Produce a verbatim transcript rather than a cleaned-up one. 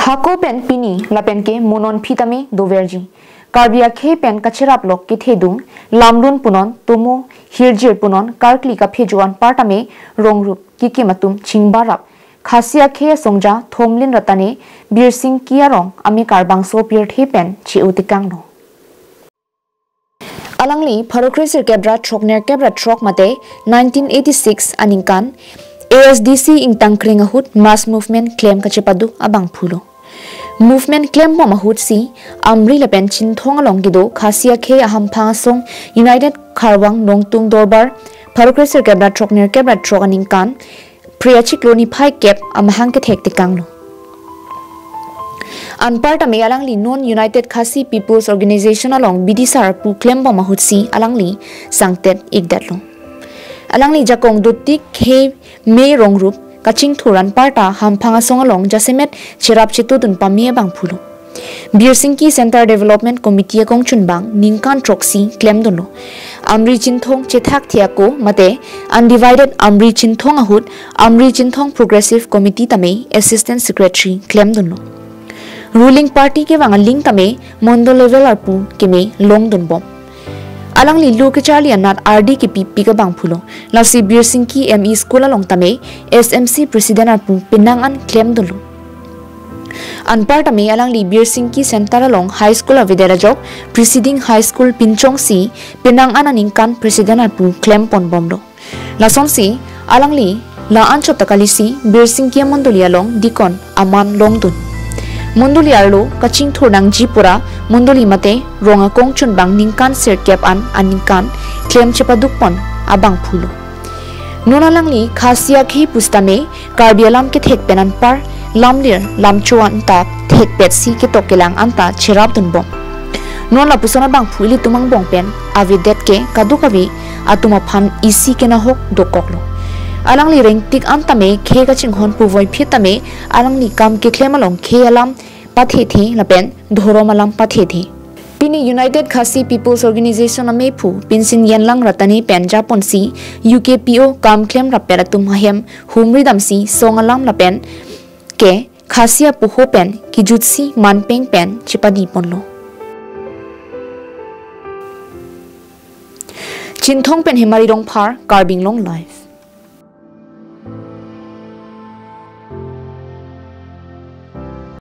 Hako pen pini lapen ke mo non phi tame doverji. Karbi akhei pen kacherap lok kethedung, lamlun punon, tomo hirjir punon, karkli kaphejo anpar tame rongrup kikim atum chingbarap. Khasi akhei asongja Thomlin Ratane Birsingki arong amekar bangso pirthe pen che-o tekanglo. Alangli pharo kre sirkep ra throk nerkep ra throk mate nineteen eighty-six aningkan A S D C ingtangkreng ahut mass movement klem kachepaduk abangphulo. Movement klembom ahutsi Amri lapen Chinthong along kedo Khasi akhei ahamphang asong United Kharwang Nongtung Dorbar pharo kre sirkep ra throk nerkep ra throk aningkan Phre achiklo niphai kep amahang kethek tekanglo. Anpar tame alangli non United Khasi People's Organization along bidisar pu klembom ahutsi alangli sangtet ikdetlo. Alangli jakong dotik khei me rongrup kachingthur anparta hamphang asong along jasemet cherap chetodun pame abangphulo. Birsingki Centre Development Committee akongchunbang ningkan throksi klemdunlo. Amri Chinthong chethak thiako mate Undivided Amri Chinthong ahut Amri Chinthong Progressive Committee tame Assistant Secretary klemdunlo. Ruling party kevang aling tame mondol level arpu keme longdunbom. Alangli lo kecharli anat ardi kepipik abangphulo. Lasi Birsingki M E School along tame S M C President arpu penang an klemdunlo. Anpar tame alangli Birsingki Centre along High School avedet ajok Preceding High School pinchongsi penang an aningkan President arpu klemponbomlo. Lasonsi alangli la-an chot ta kalisi Birsingki amondoli along Deacon aman longdun. Mondoli arlo kachingthur nangji pura mondoli mate rong akongchunbang ningkan sirkep an aningkan klem chepadukpon abangphulo. Non alangli Khasi akhei pusitame Karbi alam kethek pen anpar lamlir lamcho anta thekpetsi ketok kelang anta cherapdunbom. Non lapuson abangphu ilitum angbong pen avedet ke kadokave atum aphan isi kenahok dokoklo. Alangli rengtik an tame khei kachinghon puvoiphit tame alangli kam keklem along khei alam pathethe lapen dhorom alam pathethe. Pini United Khasi People's Organization amephu Pinsin Yenlang Ratane pen japonsi U K P O kam klem rappet atum ahem humri damsi song alam lapen ke Khasi apoho pen kejutsi manpeng pen chepadiponlo. Chinthong pen Hemari Rongphar, Karbi Anglong Live.